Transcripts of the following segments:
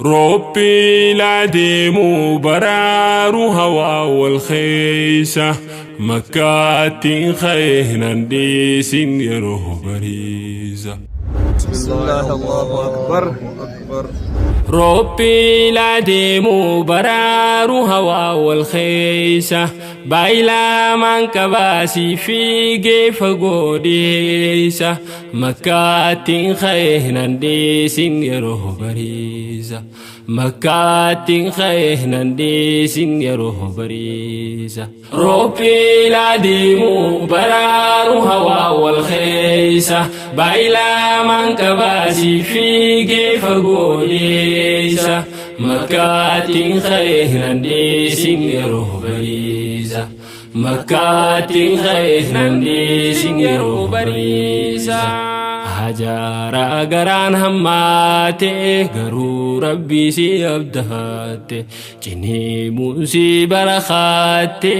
Roobbii laa deemuu baraaru hawaa wal keessa Makkaatti hin ka'e nan dhiisin yeroo bariisa. Bismillah Allahu Akbar Akbar. Roobbii laa deemuu baraaru hawaa wal keessa Baay'ilaamaan qabaasii fiigee fagoo dhiyeessa Makkaatti hin ka'e nan dhiisin yeroo bariisa Makkaatti hin ka'e nan dhiisin yeroo bariisa Roobbii laa deemuu baraaru hawaa wal keessa Baay'ilaamaan qabaasii fiigee fagoo dhiyeessa Makkaatti hin ka'e nan dhiisin yeroo bariisa Makkaatti hin ka'e nan dhiisin yeroo bariisa Hajaara garaan hammaate garuu rabbii si abdaatte ciniimuun si barakaatte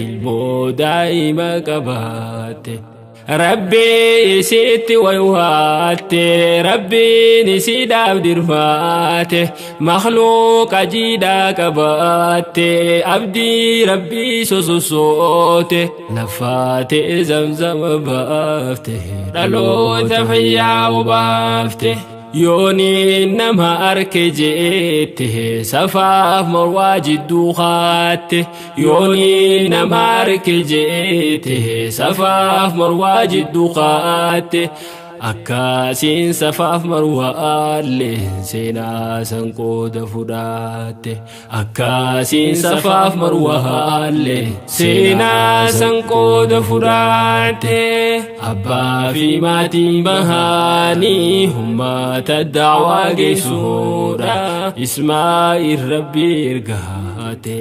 ilmoo daa'ima qabaatte. Rabbii isitti waywaatte rabbiin isiidhaaf dirmaate makhluuqa jiidhaa qabaatte abdii rabbii sosossoote lafaate zamzama baafte dhaloota fayyaa obaafte. Yooni nama arke jeette safaaf morwaa jidduu kaatte yooni nama arke jeette safaaf morwaa jidduu kaatte akkasiin safaaf marwaallee seenaa san qooda fudhaatte akkasiin safaaf marwaallee seenaa san qooda fudhaatte abbaa fi maatiin bahaanii ummata da'waa geessuudha Ismaa'il rabbi ergaate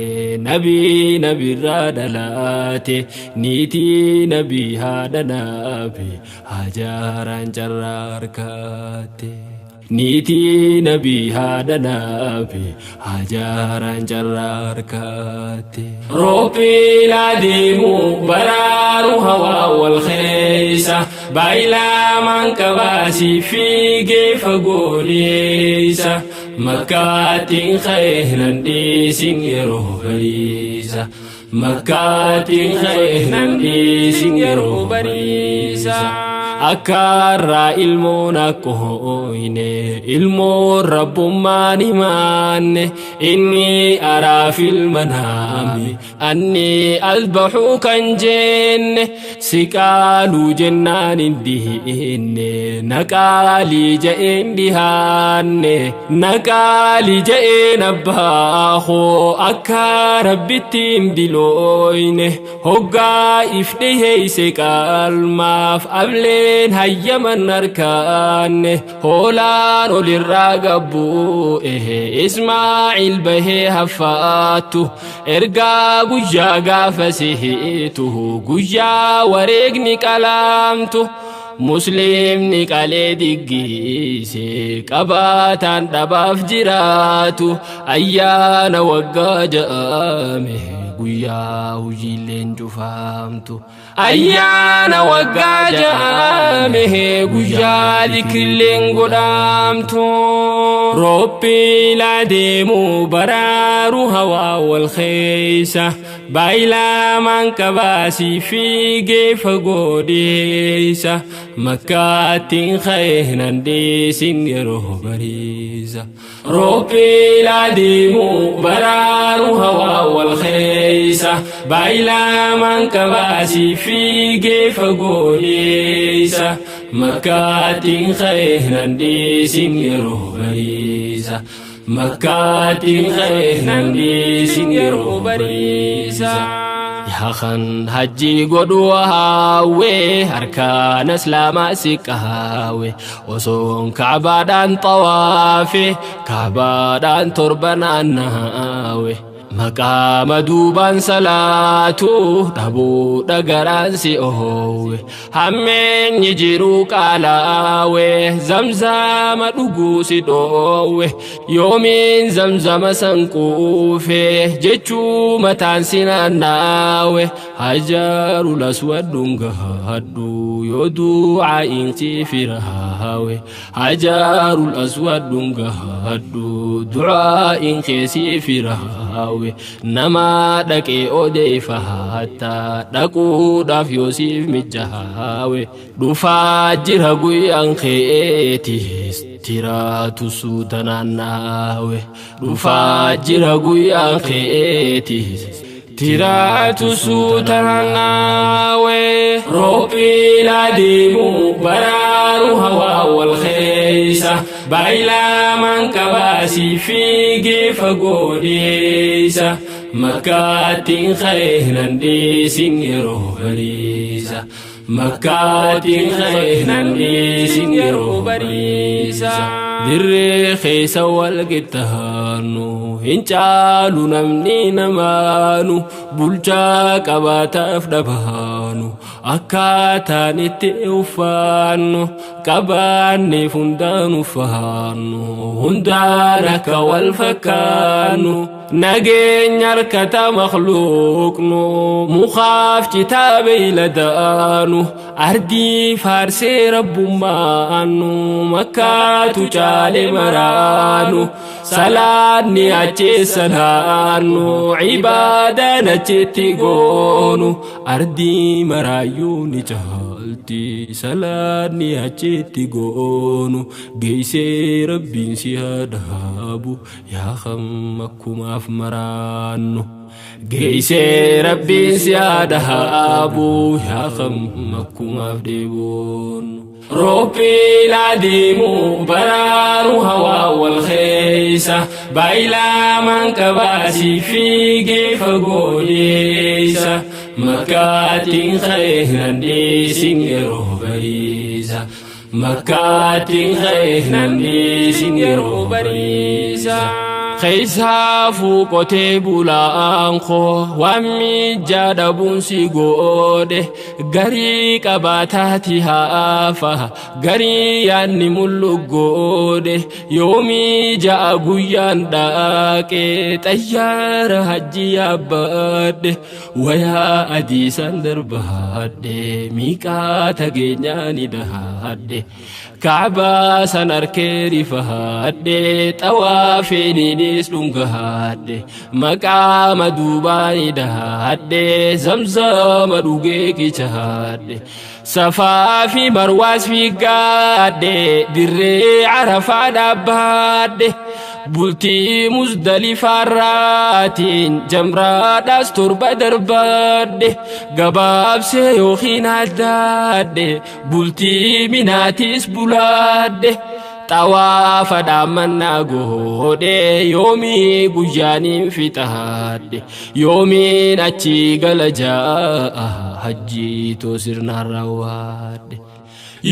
nabii nabirraa dhalaate niitii nabii haadha nabi Hajaaraan carraa harkaatte. Niitii nabii haadha nabi Hajaaraan carraa harkaatte. Roobbii laa deemuu baraaru hawaa wal keessa baay'ilaamaan qabaasii fiigee fagoo dhiyeessa Makkaatti hin ka'e nan dhiisin yeroo bariisa. Makkaatti hin ka'e nan dhiisin yeroo bariisa. Akka irraa ilmoon akka hooyne ilmoon rabbummaan himaanne inni araaf ilma naami anni azbaxuu kan jenne si qaaluu jennaan hin dihinne na qaalii ja'een dhihaanne na qaalii ja'een abbaa koo akka rabbitti hin dilooyne hoggaa if dhiheeyse qalmaaf ableen hayyaman harkaanne hoolaan olirraa gabbu'e Ismaaciil bahee haffaattu ergaa guyyaa gaafa sihiitu guyyaa wareegni qalaamtu musliimni qalee diggiise qabaataan dhabaaf jiraatu ayyaana waggaa ja'ame guyyaa hojiileen cufaamtu ayyaana waggaa ja'ame guyyaa dikrilleen godhaamtu roobbii deemuu baraaru hawaa wal keessa baay'ilaamaan qabaasii fiigee fagoo dhiyeessa Makkaatti hin ka'e nan dhiisin yeroo bariisa Roobbii deemuu baraaru hawaa wal keessa baay'ilaamaan qabaasii fiigee fagoo dhiyeessa Makkaatti hin ka'e nan dhiisin yeroo bariisa Makkaatti hin ka'e nan dhiisin yeroo bariisa. Yaa kan hajji godhu haawwee harkaan islaamaa si qaawe osoon kaabaadhaan xawaafe kaabaadhaan torba naannaawe. Maqaama duubaan salaatu dhabuudha garaan si oowwe hammeenyi jiruu qaalaawe zamzama dhuguu si dhoowwe yoomiin zamzama san quufe jechuu mataan si naannaawe hajaru laswad dhungahadhu yoo du'aa'iin si firaawe. haawe. Hajaarul aswad dhungahadhu, du'aa'iin keessii firaawe. Nama dhaqee odeeffatta, dhaquudhaaf yoosiif mijaawe. Dhufaa jira guyyaan keetis, tiraatu suuta naannaawe. Dhufaa jira guyyaan keetis, tiraatu suuta naannaawe. Roobbiin adeemu baraaru hawaa wal keessa, baay'ilamaan qabaasii fiigee fagoo dhiyeessa. Makkaattiin ka'ee dhiisin yeroo bariisa. Makkaatiin ka'ee dhiisin yeroo bariisa. Dirree keessa wal qixxaannu, hin caalu namni namaanu, bulchaa qabaataaf dhabaanu, akkaataan itti uffannu, qabaanneef hundaan uffannu, hundaan akka wal fakkaannu. Nageenya harkata makluuqnu, mukaaf citaa beeyladaanu, ardii faarsee rabbummaannu, makkaatu caale maraanu. Salaanni achi salaannu, cibaadaan achitti goonu, ardii maraayyuu ni caalti salaanni achitti goonu. Geessee rabbiin si haa dhaabu, yaa akkumaaf maraannu. Geessee rabbiin si haa dhaabu, yaa akkumaaf dheeboonnu. Roobbiin adeemu baraaru hawaa wal keessa, baay'ilamaan qabaasii fiigee fagoo dhiyeessa. Makkaatiin ka'ee dhiisin yeroo bariisa. Makkaatiin ka'ee dhiisin yeroo bariisa. Keessaafuu qotee bulaan koo, waan mijjaa dhabuun si godhe, garii qabaataati haafa, garii yaanni mul'u godhe. Yoomii ja'a guyyaan dhaqee xayyaara hajji yaabbadhe, wayaa adii san darbaadhe, miiqaata geenyaani dahadhe, kaabaa san arkee rifadhe, xawaafeeniinis dhungahadhe, maqaama duubaani dahadhe, zamzama dhugee kichadhe, safaa fi marwaas fiiggaadhe, dirree arafaa dhaabbadhe, bultii musdalifaarraatiin jamraadhaas 7 darbadhe, gabaabsee yookiin addaadhe, bultii minaatis bulaadhe, xawaafa dhaammannaa godhe, yoomii guyyaaniin fixadhe, yoomiin achi gala ja'a, hajjiitoo sirnaan raawwadhe.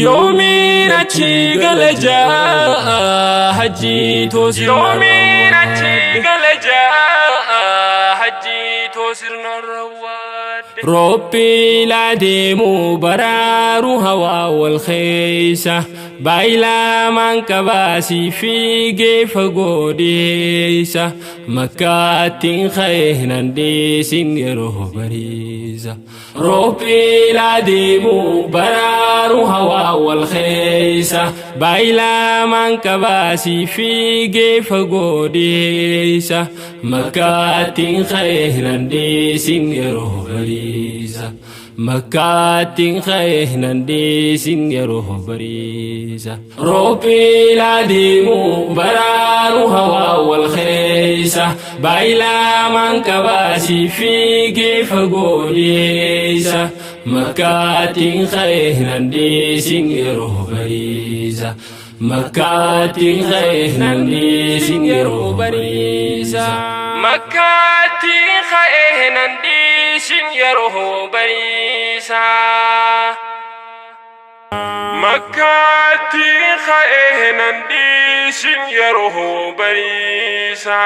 Yoomiin achi gala ja'a, hajjiitoo sirnaan Yoomiin achi gala ja'a, hajjiitoo sirnaan raawwadhe. Roobbiin adeemu baraaru hawaa wal keessa, baay'ilamaan qabaasii fiigee fagoo dhiyeessa. Makkaattiin ka'ee dhiisin yeroo bariisa. Roobbiin adeemu baraaru hawaa wal keessa, baay'ilamaan qabaasii fiigee fagoo dhiyeessa. Makkaattiin ka'ee dhiisin yeroo bariisa. Makkaattiin ka'ee dhiisin yeroo bariisa. Roobbiin adeemu baraaru hawaa wal keessa, baay'ilamaan qabaasii fiigee fagoo dhiyeessa. Makkaatiin ka'ee dhiisin yeroo bariisa. Makkaatiin ka'ee dhiisin yeroo bariisa. Makkaattiin ka'ee dhiisin yeroo bariisa. Makkaattiin ka'ee dhiisin yeroo bariisa.